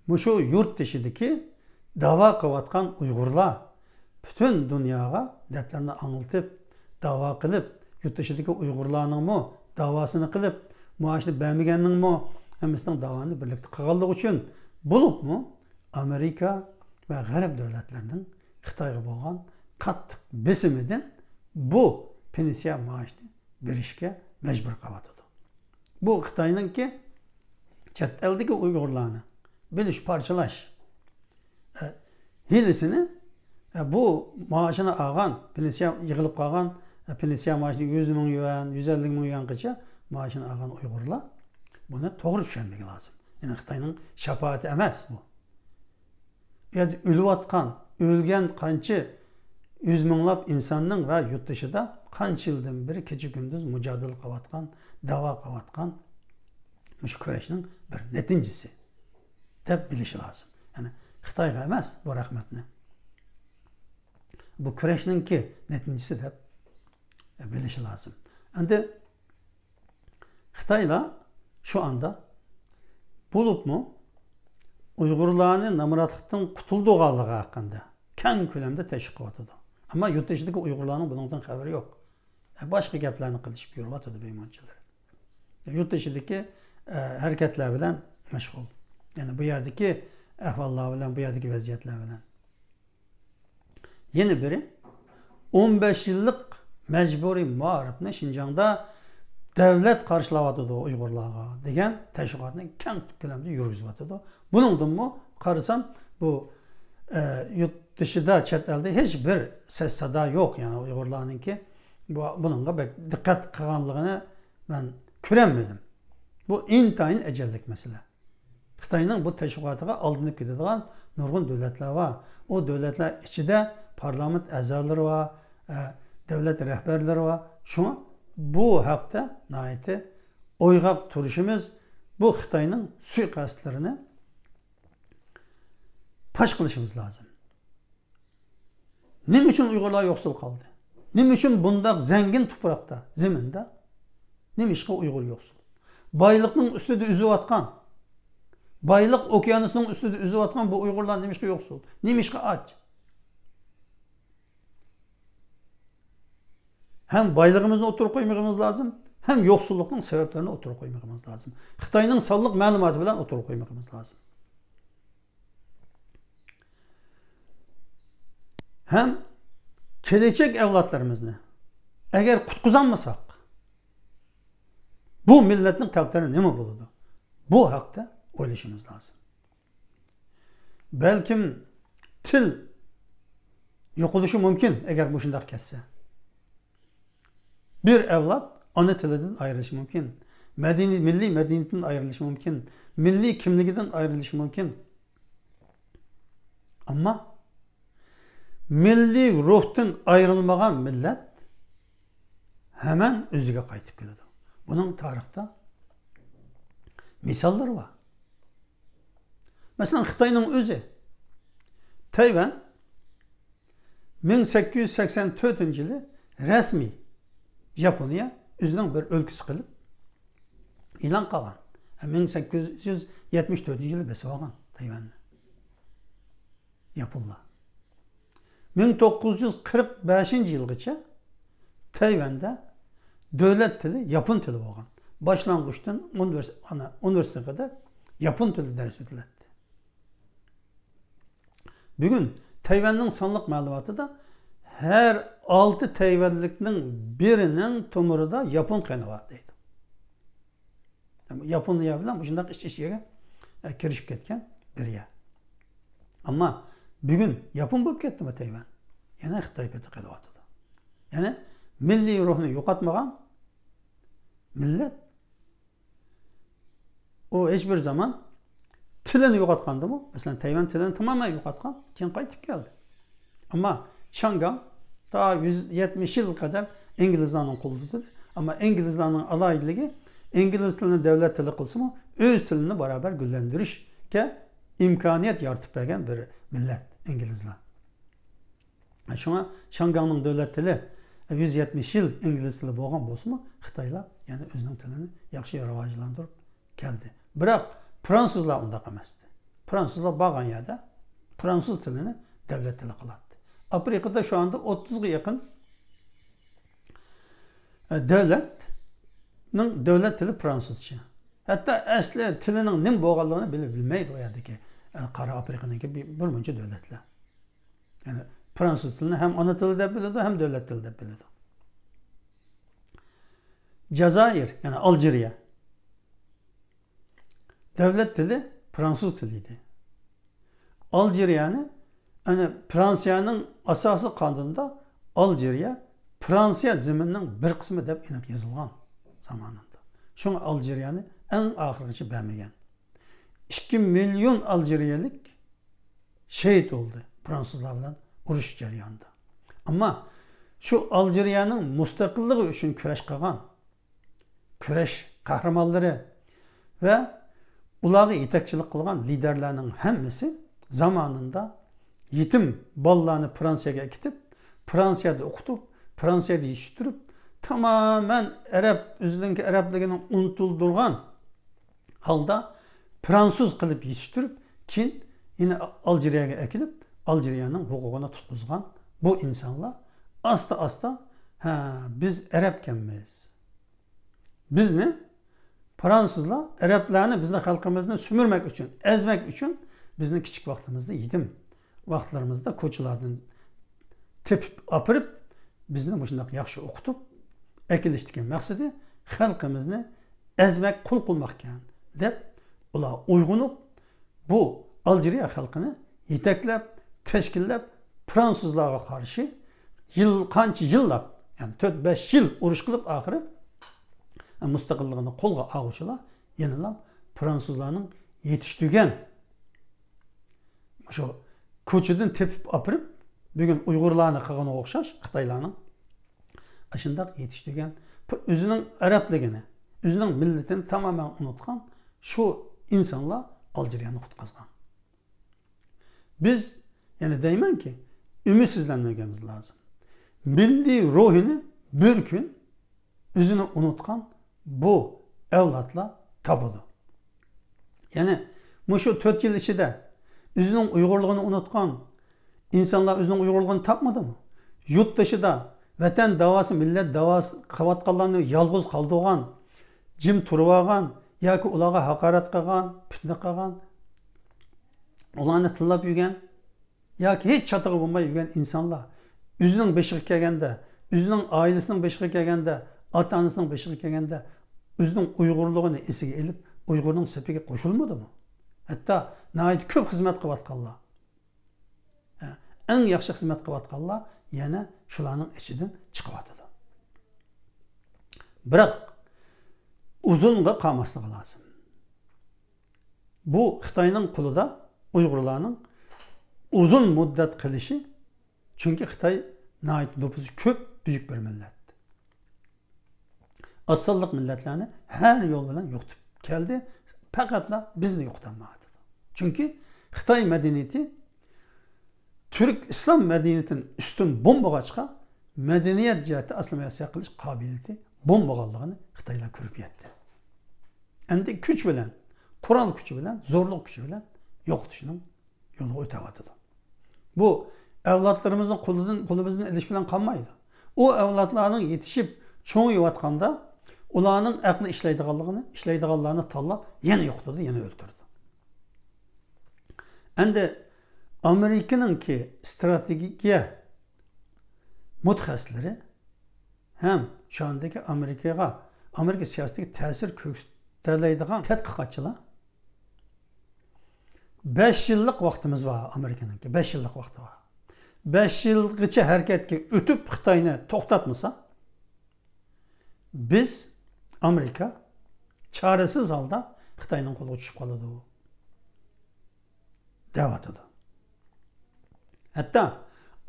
مۇشۇ يۇرت تېشىدىكى داۋا قىلىۋاتقان ئۇيغۇرلار پۈتۈن دۇنياغا دەردلىرىنى ئاڭلىتىپ، داۋا قىلىپ، يۇرت تېشىدىكى ئۇيغۇرلارنىڭمۇ داۋاسىنى قىلىپ، مائاشنى بەرمىگەننىڭمۇ ھەممىسىنىڭ داۋانى بىرلىكتە قىلغانلىقى ئۈچۈن، بولۇپمۇ ئامېرىكا ۋە غەرب دۆلەتلىرىنىڭ خىتايغا بولغان قاتتىق بېسىمىدىن بۇ پېنسىيە مائاشىنى بېرىشكە مەجبۇر قىلىۋاتىدۇ. بۇ خىتاينىڭكى چەت ئەلدىكى ئۇيغۇرلارنى بۆلۈش، پارچىلاش، ئە، ھىيلىسىنى، ئە، بۇ مائاشىنى ئالغان، پېنسىيە يىغىلىپ قالغان، ئە، پېنسىيە مائاشىنى يۈز مىڭ يۈەن، يۈز ئەللىك مىڭ يۈەنگىچە مائاشىنى ئالغان ئۇيغۇرلار بۇنى توغرا چۈشەنمىگى لازىم. يەنى خىتاينىڭ شاپائىتى ئەمەس بۇ. ئۇ يەردە ئۆلۈۋاتقان، ئۆلگەن قانچە يۈز مىڭلاپ ئىنساننىڭ ۋە يۇرت تېشىدا قانچە يىلدىن بېرى كېچە-كۈندۈز مۇجادىلە قىلىۋاتقان، داۋا قىلىۋاتقان مۇشۇ كۈرەشنىڭ بىر نەتىجىسى دەپ بىلىشى لازىم. يەنى خىتايغا ئەمەس بۇ رەھمەتنى. بۇ كۈرەشنىڭكى نەتىجىسى دەپ بىلىشى لازىم. ئەمدى خىتايلار شۇ ئاندا، بولۇپمۇ ئۇيغۇرلارنى نامراتلىقتىن قۇتۇلدۇرغانلىقى ھەققىدە كەڭ كۆلەمدە تەشۋىق قىلىۋاتىدۇ. ئەمما يۇرت ئىچىدىكى ئۇيغۇرلارنىڭ بۇنىڭدىن خەۋىرى يوق. باشقا گەپلەرنى قىلىشىپ يۈرۈۋاتىدۇ بىر مۇنچىلىرى. يۇرت ئىچىدىكى، ئە، ھەرىكەتلەر بىلەن مەشغۇل. يەنى بۇ يەردىكى ئەھۋاللار بىلەن، بۇ يەردىكى ۋەزىيەتلەر بىلەن. يەنە بىرى، ئون بەش يىللىق مەجبۇرىي مائارىپنى شىنجاڭدا دۆلەت قارشىلاۋاتىدۇ ئۇيغۇرلارغا دېگەن تەشۋىقاتنى كەڭ كۆلەمدە يۈرگۈزۈۋاتىدۇ. بۇنىڭدىنمۇ قارىسام، بۇ، ئە، يۇرت دېشىدا، چەت ئەلدە ھېچ بىر سەس سادا يوق، يەنى ئۇيغۇرلارنىڭكى بۇ، بۇنىڭغا بەك دىققەت قىلغانلىقىنى مەن كۆرەلمىدىم. بۇ ئىنتايىن ئەجەللىك مەسىلە. خىتاينىڭ بۇ تەشۋىقاتىغا ئالدىنىپ كېتىدىغان نۇرغۇن دۆلەتلەر بار. ئۇ دۆلەتلەر ئىچىدە پارلامېنت ئەزالىرى بار، ئە، دۆلەت رەھبەرلىرى بار. شۇڭا بۇ ھەقتە ناھايىتى ئويغاق تۇرۇشىمىز، بۇ خىتاينىڭ سۇيىقەستلىرىنى پاش قىلىشىمىز لازىم. نېمە ئۈچۈن ئۇيغۇرلار يوقسۇل قالدى؟ نېمە ئۈچۈن بۇنداق زەڭگىن تۇپراقتا، زېمىندا نېمىشقا ئۇيغۇر يوقسۇل؟ بايلىقنىڭ ئۈستىدە ئۈزۈۋاتقان، بايلىق ئوكيانۇسنىڭ ئۈستىدە ئۈزۈۋاتقان بۇ ئۇيغۇرلار نېمىشقا يوقسۇل؟ نېمىشقا ئاچ؟ ھەم بايلىقىمىزنى ئوتتۇرىغا قويمىغىمىز لازىم، ھەم يوقسۇللۇقنىڭ سەۋەبلىرىنى ئوتتۇرىغا قويمىغىمىز لازىم. خىتاينىڭ سانلىق مەلۇماتى بىلەن ئوتتۇرىغا قويمىغىمىز لازىم. ھەم كېلەچەك ئەۋلادلىرىمىزنى ئەگەر قۇتقۇزالمىساق، بۇ مىللەتنىڭ تەقدىرى نېمە بولىدۇ؟ بۇ ھەقتە ئويلىشىمىز لازىم. بەلكىم تىل يوقىلىشى مۇمكىن، ئەگەر مۇشۇنداق كەتسە. بىر ئەۋلاد ئانا تىلىدىن ئايرىلىشى مۇمكىن. مەدەنىي، مىللىي مەدەنىيىتىدىن ئايرىلىشى مۇمكىن. مىللىي كىملىكىدىن ئايرىلىشى مۇمكىن. ئەمما مىللىي روھتىن ئايرىلمىغان مىللەت ھەمەن ئۆزىگە قايتىپ كېلىدۇ. بۇنىڭ تارىختا مىساللىرى بار. مەسىلەن، خىتاينىڭ ئۆزى تەيۋەن مىڭ سەككىز يۈز سەكسەن تۆتىنچى يىلى رەسمىي ياپونىيە ئۆزىنىڭ بىر ئۆلكىسى قىلىپ ئېلان قىلغان. مىڭ سەككىز يۈز يەتمىش تۆتىنچى يىلى بېسىپ ئالغان تەيۋەننى ياپونلار. مىڭ توققۇز يۈز قىرىق بەشىنچى يىلغىچە تەيۋەندە دۆلەت تىلى ياپون تىلى بولغان. باشلانغۇچتىن ئۇنىۋېرس-، ئانا، ئۇنىۋېرسىتېتقا قەدەر ياپون تىلى دەرس ئۆتۈلەتتى. بۈگۈن تەيۋەننىڭ سانلىق مەلۇماتىدا ھەر ئالتە تەيۋەنلىكنىڭ بىرىنىڭ تومۇرىدا ياپون قېنى بار دەيدۇ. ياپونىيە بىلەن مۇشۇنداق ئىچ-ئىچىگە، ئە، كىرىشىپ كەتكەن بىر يەر. ئەمما بۈگۈن ياپون بولۇپ كەتتىمۇ تەيۋەن؟ يەنە خىتاي پېتى قېلىۋاتىدۇ. يەنى مىللىي روھنى يوقاتمىغان مىللەت ئۇ ھېچ بىر زامان تىلىنى يوقاتقاندىمۇ؟ مەسىلەن، تەيۋەن تىلىنى تامامەن يوقاتقان، كېيىن قايتىپ كەلدى. ئەمما شياڭگاڭ تا يۈز يەتمىش يىل قەدەر ئىنگلىزلارنىڭ قولىدا تۇردى. ئەمما ئىنگلىزلارنىڭ ئالاھىدىلىكى، ئىنگلىز تىلىنى دۆلەت تىلى قىلسىمۇ، ئۆز تىلىنى بارابەر گۈللەندۈرۈشكە ئىمكانىيەت يارىتىپ بەرگەن بىر مىللەت ئىنگلىزلار. شۇڭا شياڭگاڭنىڭ دۆلەت تىلى يۈز يەتمىش يىل ئىنگلىز تىلى بولغان بولسىمۇ، خىتايلار يەنە ئۆزىنىڭ تىلىنى ياخشى راۋاجلاندۇرۇپ كەلدى. بىراق فرانسۇزلار ئۇنداق ئەمەستى. فرانسۇزلار بارغان يەردە فرانسۇز تىلىنى دۆلەت تىلى قىلاتتى. ئافرىقىدا شۇ ئاندا ئوتتۇزغا يېقىن، ئە، دۆلەتنىڭ دۆلەت تىلى فرانسۇزچە. ھەتتا ئەسلى تىلىنىڭ نېمە بولغانلىقىنى بىلە بىلمەيدۇ ئۇ يەردىكى، ئە، قارا ئافرىقىنىڭكى بىر، بىر مۇنچە دۆلەتلەر. يەنى فرانسۇز تىلىنى ھەم ئانا تىلى دەپ بىلىدۇ، ھەم دۆلەت تىلى دەپ بىلىدۇ. جازائىر، يەنى ئالجىرىيە. دۆلەت تىلى فرانسۇز تىلى ئىدى. ئالجىرىيەنى، يەنى فرانسىيەنىڭ ئاساسىي قانۇنىدا ئالجىرىيە فرانسىيە زېمىنىنىڭ بىر قىسمى دەپ ئېنىق يېزىلغان زامانىدا. شۇڭا ئالجىرىيەنى ئەڭ ئاخىرغىچە بەرمىگەن. ئىككى مىليون ئالجىرىيەلىك شېھىت بولدى فرانسۇزلار بىلەن ئۇرۇش جەريانىدا. ئەمما شۇ ئالجىرىيەنىڭ مۇستەقىللىقى ئۈچۈن كۈرەش قىلغان كۈرەش قەھرىمانلىرى ۋە ئۇلارغا يېتەكچىلىك قىلغان لىدەرلەرنىڭ ھەممىسى زامانىدا يېتىم بالىلارنى فرانسىيەگە ئەكېتىپ، فرانسىيەدە ئوقۇتۇپ، فرانسىيەدە يېتىشتۈرۈپ، تامامەن ئەرەب، ئۆزىنىڭكى ئەرەبلىكىنى ئۇنتۇلدۇرغان ھالدا فرانسۇز قىلىپ يېتىشتۈرۈپ، كېيىن يەنە ئالجىرىيەگە ئەكېلىپ، ئالجىرىيەنىڭ ھوقۇقىنى تۇتقۇزغان بۇ ئىنسانلار ئاستا-ئاستا، ھە، بىز ئەرەبكەنمىز. بىزنى فرانسۇزلار، ئەرەبلەرنى بىزنىڭ خەلقىمىزنى سۈمۈرمەك ئۈچۈن، ئەزمەك ئۈچۈن بىزنى كىچىك ۋاقتىمىزدا يېتىم ۋاقىتلىرىمىزدا كوچىلاردىن تېپىپ ئاپىرىپ، بىزنى مۇشۇنداق ياخشى ئوقۇتۇپ، ئەكېلىشتىكى مەقسىتى خەلقىمىزنى ئەزمەك، قۇل قىلماقكەن دەپ، ئۇلار ئويغىنىپ، بۇ ئالجىرىيە خەلقىنى يېتەكلەپ، تەشكىللەپ، فرانسۇزلارغا قارشى يىل، قانچە يىللاپ، يەنى تۆت، بەش يىل ئۇرۇش قىلىپ، ئاخىرى مۇستەقىللىقىنى قولغا ئالغۇچىلار يەنىلا فرانسۇزلارنىڭ يېتىشتۈرگەن، شۇ كوچىدىن تېپىپ ئاپىرىپ، بۈگۈن ئۇيغۇرلارنى قىلغىنىغا ئوخشاش خىتايلارنىڭ ئاشۇنداق يېتىشتۈرگەن، ئۆزىنىڭ ئەرەبلىكىنى، ئۆزىنىڭ مىللىتىنى تامامەن ئۇنتۇغان شۇ ئىنسانلار ئالجىرىيەنى قۇتقۇزغان. بىز، يەنە دەيمەنكى، ئۈمىدسىزلەنمىگىنىمىز لازىم. مىللىي روھىنى بىر كۈن ئۆزىنى ئۇنتۇغان بۇ ئەۋلادلار تاپىدۇ. يەنى مۇشۇ تۆت يىل ئىچىدە ئۆزىنىڭ ئۇيغۇرلۇقىنى ئۇنتۇغان ئىنسانلار ئۆزىنىڭ ئۇيغۇرلۇقىنى تاپمىدىمۇ؟ يۇرت تېشىدا ۋەتەن داۋاسى، مىللەت داۋاسى قىلىۋاتقانلارنى يالغۇز قالدۇرغان، جىم تۇرۇۋالغان ياكى ئۇلارغا ھاقارەت قىلغان، پىتنە قىلغان، ئۇلارنى تىللاپ يۈرگەن ياكى ھېچ چاتىقى بولماي يۈرگەن ئىنسانلار ئۆزىنىڭ بېشىغا كەلگەندە، ئۆزىنىڭ ئائىلىسىنىڭ بېشىغا كەلگەندە، ئاتا-ئانىسىنىڭ بېشىغا كەلگەندە ئۆزىنىڭ ئۇيغۇرلۇقىنى ئېسىگە ئېلىپ، ئۇيغۇرنىڭ سېپىگە قوشۇلمىدىمۇ؟ ھەتتا ناھايىتى كۆپ خىزمەت قىلىۋاتقانلار، ھە، ئەڭ ياخشى خىزمەت قىلىۋاتقانلار يەنە شۇلارنىڭ ئىچىدىن چىقىۋاتىدۇ. بىراق ئۇزۇنغا قالماسلىقى لازىم. بۇ خىتاينىڭ قولىدا ئۇيغۇرلارنىڭ ئۇزۇن مۇددەت قېلىشى، چۈنكى خىتاي ناھايىتى نوپۇسى كۆپ، بۈيۈك بىر مىللەت. ئاز سانلىق مىللەتلەرنى ھەر يول بىلەن يوقىتىپ كەلدى، پەقەتلا بىزنى يوقىتالمايۋاتىدۇ. چۈنكى خىتاي مەدەنىيىتى تۈرك ئىسلام مەدەنىيىتىدىن ئۈستۈن بولمىغاچقا، مەدەنىيەت جەھەتتە ئاسسىمىلياتسىيە قىلىش قابىلىيىتى بولمىغانلىقىنى خىتايلار كۆرۈپ يەتتى. ئەمدى كۈچ بىلەن، قورال كۈچى بىلەن، زورلۇق كۈچى بىلەن يوقىتىشنىڭ يولىغا ئۆتەۋاتىدۇ. بۇ ئەۋلادلىرىمىزنى قولىدىن، قولىمىزدىن ئېلىش بىلەن قالمايدۇ. ئۇ ئەۋلادلارنىڭ يېتىشىپ چوڭىيىۋاتقاندا، ئۇلارنىڭ ئەقلى ئىشلەيدىغانلىقىنى، ئىشلەيدىغانلارنى تاللاپ، يەنە يوقىتىدۇ، يەنە ئۆلتۈرىدۇ. ئەمدى ئامېرىكىنىڭكى ئىستراتېگىيە مۇتەخەسسىسلىرى ھەم شۇ ئاندىكى ئامېرىكىغا، ئامېرىكا سىياسىتىگە تەسىر كۆرسىتەلەيدىغان تەتقىقاتچىلار بەش يىللىق ۋاقتىمىز بار، ئامېرىكىنىڭكى بەش يىللىق ۋاقتى بار. بەش يىلغىچە ھەرىكەتكە ئۆتۈپ، خىتاينى توختاتمىسا، بىز، ئامېرىكا چارىسىز ھالدا خىتاينىڭ قولىغا چۈشۈپ قالىدۇ، دەۋاتىدۇ. ھەتتا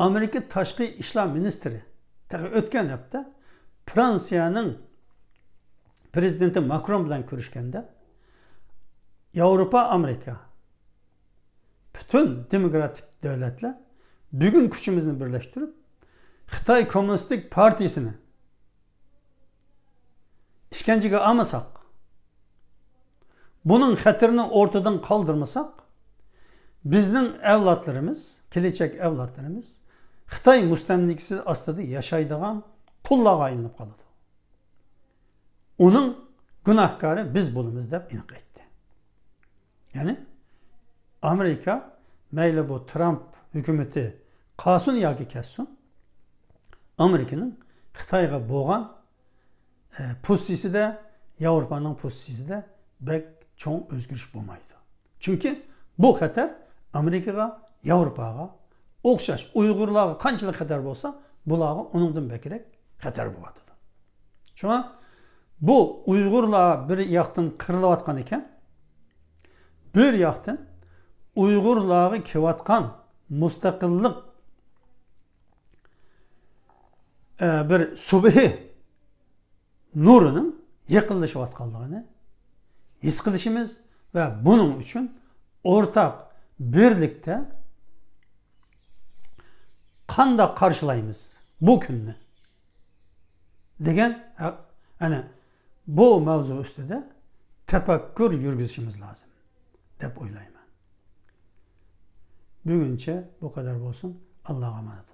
ئامېرىكا تاشقى ئىشلار مىنىستىرى تېخى ئۆتكەن ھەپتە فرانسىيەنىڭ پرېزىدېنتى ماكرون بىلەن كۆرۈشكەندە، ياۋروپا، ئامېرىكا، پۈتۈن دېموكراتىك دۆلەتلەر بۈگۈن كۈچىمىزنى بىرلەشتۈرۈپ، خىتاي كوممۇنىستىك پارتىيىسىنى ئىشكەنجىگە ئالمىساق، بۇنىڭ خەتىرىنى ئورتىدىن قالدۇرمىساق، بىزنىڭ ئەۋلادلىرىمىز، كېلەچەك ئەۋلادلىرىمىز خىتاي مۇستەملىكىسى ئاستىدا ياشايدىغان قۇللارغا ئايلىنىپ قالىدۇ. ئۇنىڭ گۇناھكارى بىز بولىمىز، دەپ ئېنىق ئېيتتى. يەنى ئامېرىكا، مەيلى بۇ ترامپ ھۆكۈمىتى قالسۇن ياكى كەتسۇن، ئامېرىكىنىڭ خىتايغا بولغان، ئە، پوزىتسىيىسىدە، ياۋروپانىڭ پوزىتسىيىسىدە بەك چوڭ ئۆزگىرىش بولمايدۇ. چۈنكى بۇ خەتەر ئامېرىكىغا، ياۋروپاغا ئوخشاش، ئۇيغۇرلارغا قانچىلىك خەتەر بولسا، بۇلارغا ئۇنىڭدىن بەكرەك خەتەر بولۇۋاتىدۇ. شۇڭا بۇ ئۇيغۇرلار بىر ياقتىن قىرىلىۋاتقان ئىكەن، بىر ياقتىن ئۇيغۇرلارغا كېلىۋاتقان مۇستەقىللىق، ئە، بىر سۇبھى نۇرىنىڭ يېقىنلىشىۋاتقانلىقىنى ھېس قىلىشىمىز ۋە بۇنىڭ ئۈچۈن ئورتاق بىرلىكتە قانداق قارشىلايمىز بۇ كۈننى دېگەن، ئەنە بۇ مەۋزۇ ئۈستىدە تەپەككۇر يۈرگۈزۈشىمىز لازىم دەپ ئويلايمەن. بۈگۈنچە بۇ قەدەر بولسۇن. ئاللاغا ئامانەت.